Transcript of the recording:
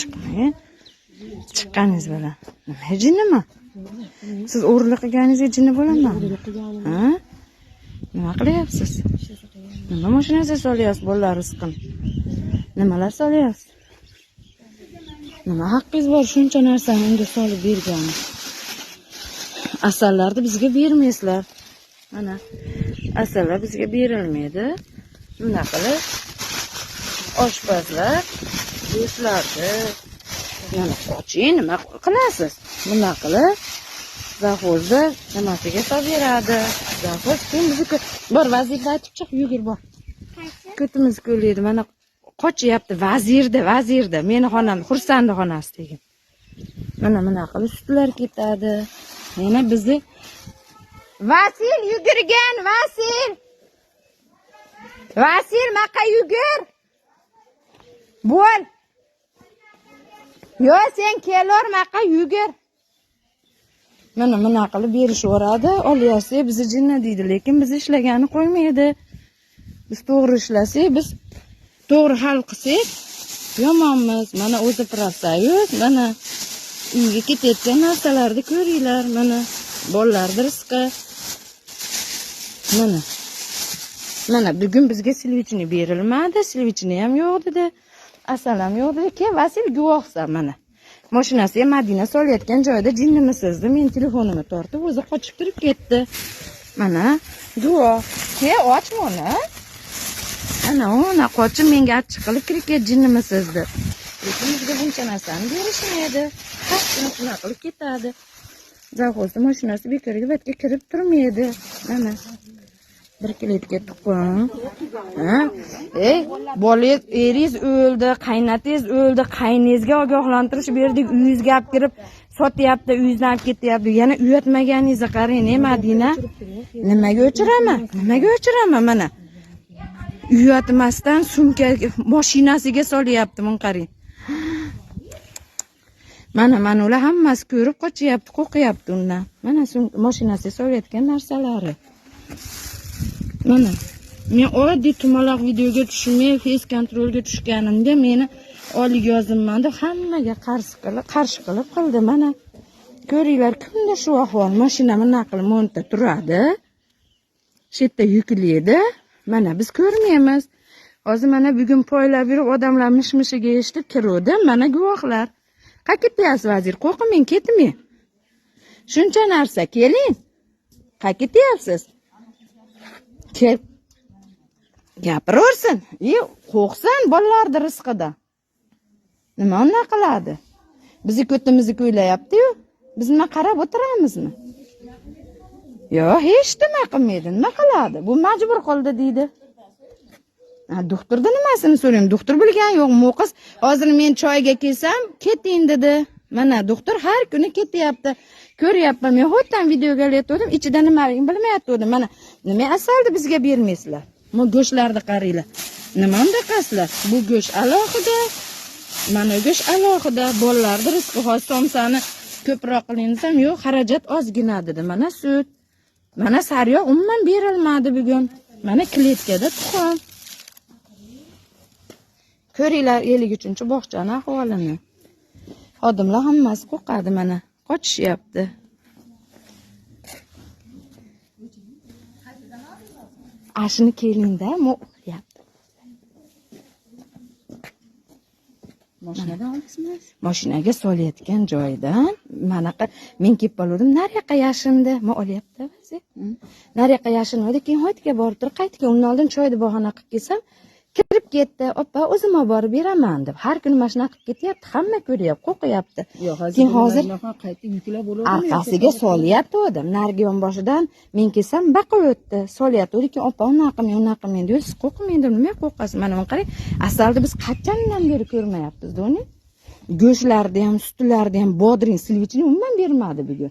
Chiqmang. Chiqqaningiz bilan. Nima jinnimi? Siz o'g'irlik qilganingizga jinni bo'laman. Ha? Nima qilyapsiz? Nima mashinasiga solyapsiz bolalar rizqini? Nimalar solyapsiz? Nima haqqingiz bor shuncha narsani unga solib bergani? Asallarni bizga bermaysizlar. Mana asallar bizga berilmaydi. Bunaqa qilib oshpazlar go'shtlarni mana qoching, nima qilasiz? Bunaqa qilib завхоз ni nimasiga solib beradi. Завхоз keyin bizni bor vazifa aytib chiq, yugur bor. Ko'timiz ko'laydi. Mana qochyapti vazirda, vazirda. Meni xonam, Xursandni xonasi degan. Mana bunaqa qilib sutlar ketadi. Yana bizni Vasil yugurgan, Vasil. Vasil maqa yugur. Bo'l. Yo, sen kelor maqa yugur. Mana bunaqa qilib berishaveradi. Olyapsiz, bizni jinni deydi, lekin biz ishlagani qo'ymaydi. Biz to'g'ri ishlasak, biz to'g'ri hal qilsak, yomonmiz. Mana o'zi профсоюз, mana uyga ketayotgan narsalarni ko'ringlar, mana bolalarni rizqi. Mana. Mana bugun bizga сливочный berilmadi, сливочный ham yo'q dedi. Asal ham yo'q dedi. Ke, Vasil guvohsan mana. Mashinasiga Madina solayotgan joyida jinnimisiz deb men telefonimni tortib, o'zi qochib turib ketdi. Mana guvoh. Ke, ochma uni. Ana uni qochib menga achchiq qilib kirib ket jinnimisiz deb. Lekin bizga buncha narsani berishmaydi. Har kuni shunaqa qilib ketadi. Завхоз ni mashinasi bekorga bu kirib turmaydi. Mana. Bir kletka tuxum. Ha? Ey, bolangiz, eringiz o'ldi, qaynatangiz o'ldi, qayningizga ogohlantirish berdik, uyingizga olib kirib sotyapti, uyingizdan olib ketyapti. Yana uyatmaganingizni qarang, ey Madina. Nimaga o'chiraman? Nimaga o'chiraman mana? Uyatmasdan sumka mashinasiga solyapti, buni qarang. Mana mana ular hammasi ko'rib qochyapti, qo'rqyapti undan. Mana mashinasiga solayotgan narsalari. Mana men oddiy tumaloq videoga tushmay, фейс контроль ga tushganimda meni oylik yozilman deb hammaga qarshi qilib qildi. Mana ko'ringlar, kunda shu ahvol. Mashina bunaqa qilib monta turadi. Shu yerda yuklaydi. Mana biz ko'rmaymiz. Hozir mana bugun poylab yurib odamlar mish-mishiga eshitib kiruvdim. Mana guvohlar. Qayerga ketyapsiz vazir? Qo'rqmang, ketmang. Shuncha narsa, keling. Qayerga ketyapsiz? Kel. Gapiraversin. E, qo'rqsin bolalarni rizqidan. Nima unday qiladi? Bizni ko'timizni ko'ylayapti-yu. Biz nima qarab o'tiramizmi? Yo'q, hech nima qilmaydi. Nima qiladi? Bu majbur qildi deydi. Ha, doktorda nimasini so'rayman? Doktor bilgan yo'q. Mo'qiz hozir men choyga kelsam, keting dedi. Mana doktor har kuni ketyapti. Ko'ryapman. Men xuddan videoga olayotgandim, ichida nimaligini bilmayotgandim. Mana nima asalni bizga bermaysizlar? Bu go'shtlarni qaranglar. Nima undaqasizlar? Bu go'sht alohida, mana go'sht alohida. Bolalarni rizqi hozir somsani ko'proq qiling desam, yo'q, xarajat ozgina dedi. Mana sut. Mana sariyog' umuman berilmadi bugun. Mana kletkada tuxum. Ko'ringlar 53-bog'chani ahvolini. Xodimlar hammasi qo'rqadi mana, qochishyapti. Ashuni kelingda, mo deyapti. Mashinadan olasizmi? Mashinaga solayotgan joyidan manaqa men kelib qoluvdim, nariyoqqa yashindi. Ma olyapti o'zi. Nariyoqqa yashinmadi, keyin hoytga borib turib qaytgan. Undan oldin choyni bahona qilib kelsam, kirib ketdi. Opa, o'zim olib borib beraman deb. Har kuni mana shunaqa qilib ketyapti, hamma ko'ryapti, qo'rqyapti. Yo'q, hozir Keyin hozir qayta yuklab bo'ladimi? Orqasiga solyapti odam. Narigi yonboshidan men kelsam baqib o'tdi. Solyapti. Keyin opa unaqa qilmang, unaqa qilmang deydi. Siz qo'rqmang dedim. Nima qo'rqasiz? Mana buni qarang. Asalni biz qachondan beri ko'rmayapmiz, Doni. Go'shtlarni ham, sutlarni ham, bodring, сливочный umuman bermadi bugun.